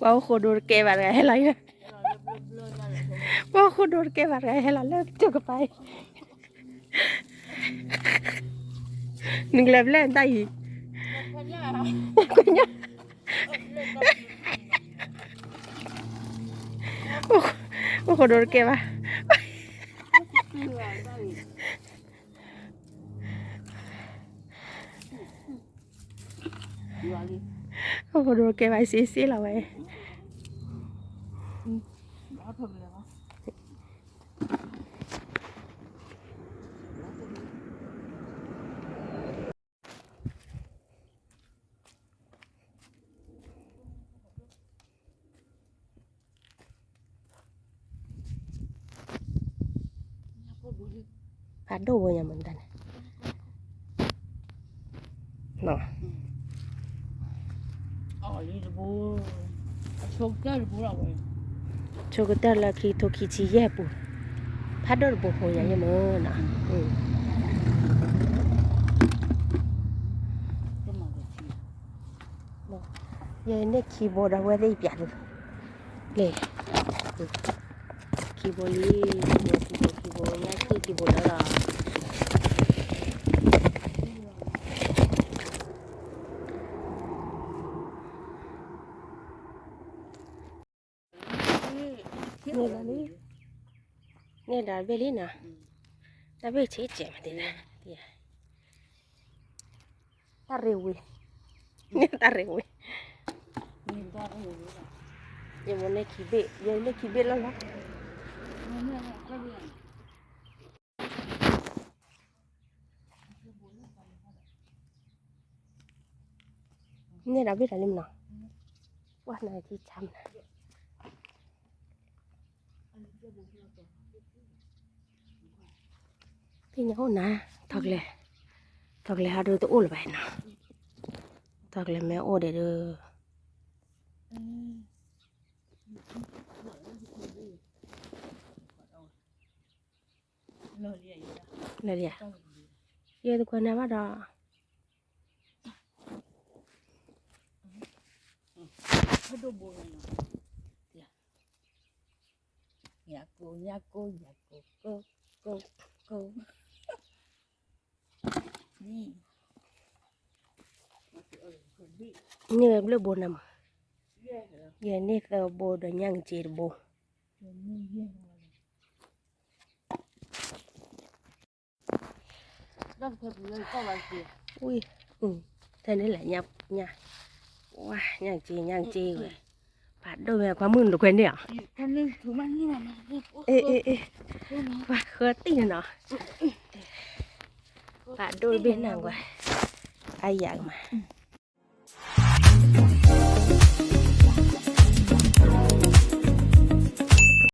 ပှၤအိၣ်ဃိဒိတကဲဘၣ်တဂၤဟဲလီၤ, ပှၤအိၣ်ဃိဒိတကဲဘၣ်တဂၤဟဲလီၤလၢကၠိကပၤအံၤ, နကလဲၤဖဲလဲၣ်တၢ်အံၤ, အိၣ်ဃိဒိတကဲဘၣ်, အိၣ်ဃိဒိတကဲဘၣ်စ့စ့လီၤဝဲ. ဖးဒိၣ်ဝဲညါမတၤန့ၣ်, ဆိကတၢၢ်လၢခံထိခံဆံယဲၢ်ပူၤ, ဖးဒိၣ်တဘိဖိညါယဲၢ်မၢနီၤ, ယဲန့ၢ်ခံဘိဒီးဝဲသ့ၣ်ယပျးဒုး, လ့ၣ်, ခံဘိလံ, ခံဘိ ခံဘိ ခံဘိ ညၣ်ခံခံဘိလၢလီၤ. န့ၣ်ဒီးလံ, န့ၣ်ဒီးဘ့ၣ်လံနီၤ, တၢ်ဘ့ၣ်ဆံးကဲးမးဒ်လဲၣ်, တၢ်ရ့ဝ့, န့ၣ်တၢ်ရ့ဝ့, ယမ့ၢ်န့ၢ်ခံဘ့ၣ်, ယန့ၢ်ခံဘ့ၣ်လၢလီၤ. န့ၣ်ဒီးဘ့ၣ်တၢ်လံမနီၤ, ပှၤနၤထံဆါမနီၤ, သ့ၣ်ညါအိၣ်နၤ, ထီၣ်ကျဲ, ထီၣ်ကျဲဟးဒုးတအိၣ်လၢၤဘၣ်နီၤ, ထီၣ်ကျဲမ့ၢ်အိၣ်ဒီးဒုး လၢာ်လံ, ယဲတခွဲးန့ၣ်ဘၣ်ဒီး, ညၣ်ကိၢ် ညၣ်ကိၢ် ညၣ်ကိၢ် ကိၢ် ကိၢ် န့ၢ်ဝဲဘျုးဘိနၤမး, ယဲန့ၢ်သၢဘိဒီးညၣ်ကစ့တဘိ. ဝံၤ, ထဲန့ၣ်လဲၣ်, ဝါ, ညၣ်က့ ညၣ်က့ဝဲ, ဖးဒိၣ်ဝဲ ပှၤမုၣ်နတခွဲးန့ၣ်ဧါ, အ့ အ့ အ့, ပှၤဃၢတံၢ်နီၤ, ဖးဒိၣ်တဘ့ၣ်နၤကွၢ်, အါယၤကမး